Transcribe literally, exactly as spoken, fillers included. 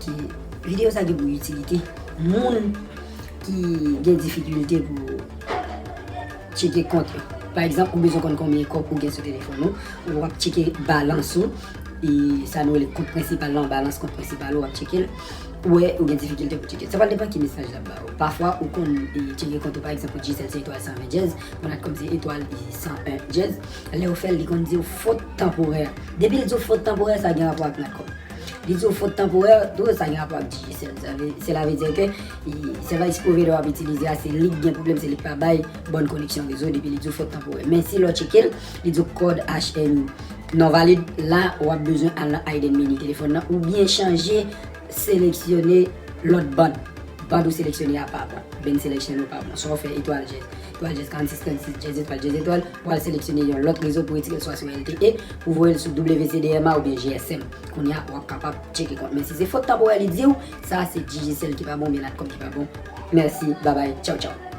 Ki videyo sa gen pou itilite moun ki gen difikilte pou tcheke kont yo. Pa egzanp, ou bezwen konn konbyen kòb ou gen sou telefòn ou, ou ap tcheke balans ou, e sa nou rele kont prensipal lan, balans kont prensipal ou ap tcheke l, ou wè ou gen difikilte pou tcheke l. Sa pral depann ki mesaj l ap ba ou. Pafwa ou konn e, tcheke kont ou, pa egzanp, pou Digicel se etwal san ven dyèz, pou Natcom se etwal san en dyèz. Lè ou fè l, li konn di w fot tanporè. Depi l di w fot tanporè, sa gen rapò ak Natcom. Li di w fot tanporè, tou sa gen rapò ak Digicel. Sa vle, sela vle di ke e, service provider w ap itilize a, se li k gen pwoblèm, se li k pa bay bòn koneksyon rezo, depi li di w fot tanporè. Men si lè w tcheke l, li di w kòd H M I non valid, la w ap bezwen al nan Hidden Menu telefòn nan oubyen chanje seleksyone lòt band. Band ou seleksyone a pa bon. Band selection ou pa bon. Sa w fè etwal dyèz, etwal dyèz karannsis trannsis dyèz etwal dyèz etwal, w al seleksyone yon lòt rezo pou retire l swa sou L T E, pou voye l sou W C D M A oubyen G S M. Kounye a, w ap kapab tcheke kont. Men si se fot tanporè li di w, sa se Digicel ki pa bon oubyen Natcom ki pa bon. Mèsi, babay, tchaw tchaw.